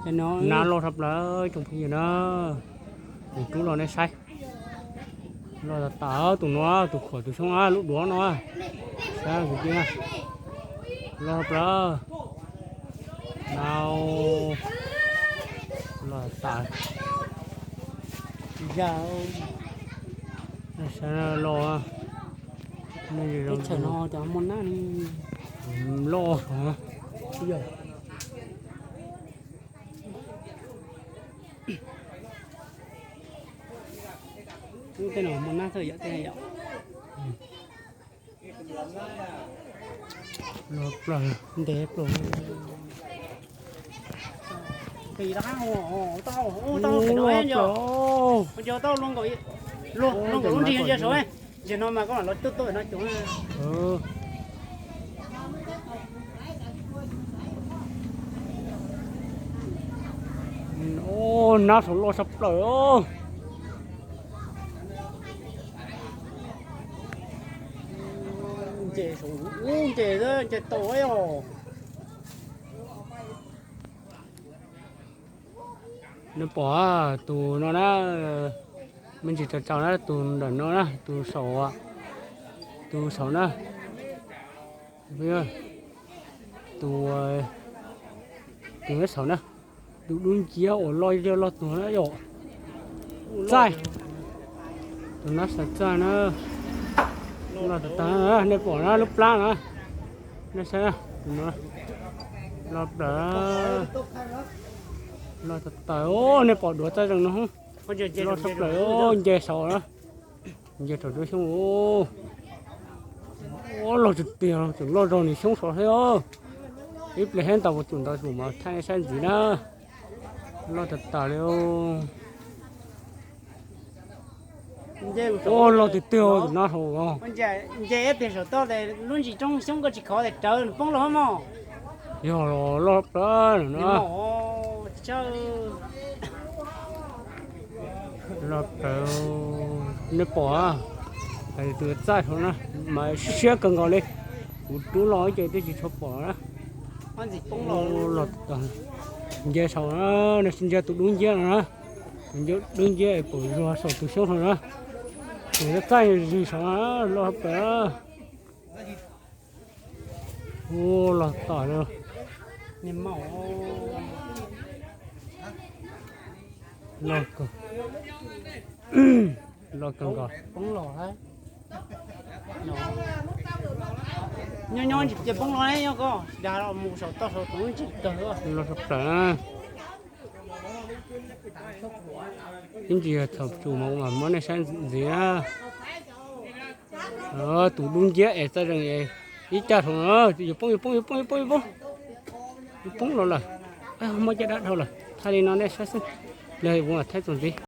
Nab loj tshaj plaws tsoom phooj ywg na. Tus rub los nej saib. Loj tas tas tus no, tus khuam tus xyoob lub duav no. Saib tus tij na. Loj tshaj plaws. Nab loj tas tas. Yog saib loj. Teb chaws no cov muaj nab ni loj heev. Tej no muaj nab txawj yom, tej yom. Loj plaws, ntev plaws. Nqis rov qab, tau, tau, tau, tau, tau, luag nkaus, luag nkaus lub nrig ntsia saud, ntsia no mas koj mam los tuaj tuaj no cov. Nab saud loj tshaj plaws os. Nce saud, ub, nce, nce tau os. Nej pom tus no na, me ntsis tsaus tsaus na, tus ntawm no na, tus saum, tus saum na, tus, tus saum na, tus dub nciab uas loj liaj loj tuag na yom. Txaij, tus nab saud txaij na, loj tas tas, nej pom na lub plab na, nej saib, loj plaws, loj tas tas, nej pom duav txaij zeeg no, loj tshaj plaws, nce saud na. Nce rau duab xyoob, loj tiag tiag, tseem loj zog nws xyoob saud thiab. Ib pliag thiab ntau, kuv tsum ntau tsum mas thaij nej saib ntxiv na. Loj tas tas li. Loj tiag tiag tus nab saud. Nce tiag saum toj, lub ntsis roob xyoob koj tsis khov tes rawv nws poob los mog. Yog loj plaws no. Loj plaws, nej pom, tus txaij saud na, mas siab kawg nkaus li. Kuv rub los ces twb tsis tshua pom na. Loj tas, nce saud na, nws ntsia tus dub nciab no na, tus dub nciab es pom zuag saum tus xyoob saud na, tus txaij zig saud na, loj tas. Ua loj tas li. Loj kawg, loj kawg nkaus. Nyob nyob ntsis ces poob los nyob koj dag los mus saum toj saum tus ntsis kawg. Loj tshaj plaws. Ib ntsis thaum tsum mas kuv mam muab nej saib ntxiv na. Tus dub nciab es txaij zeeg ib cag saum no, yuav poob, yuav poob, yuav poob, yuav poob, yuav poob, yuav poob los lawm. Muaj caj dab dhau lawm, thaij li no nej saib xwb, pliag kuv mam thaij txuas ntxiv.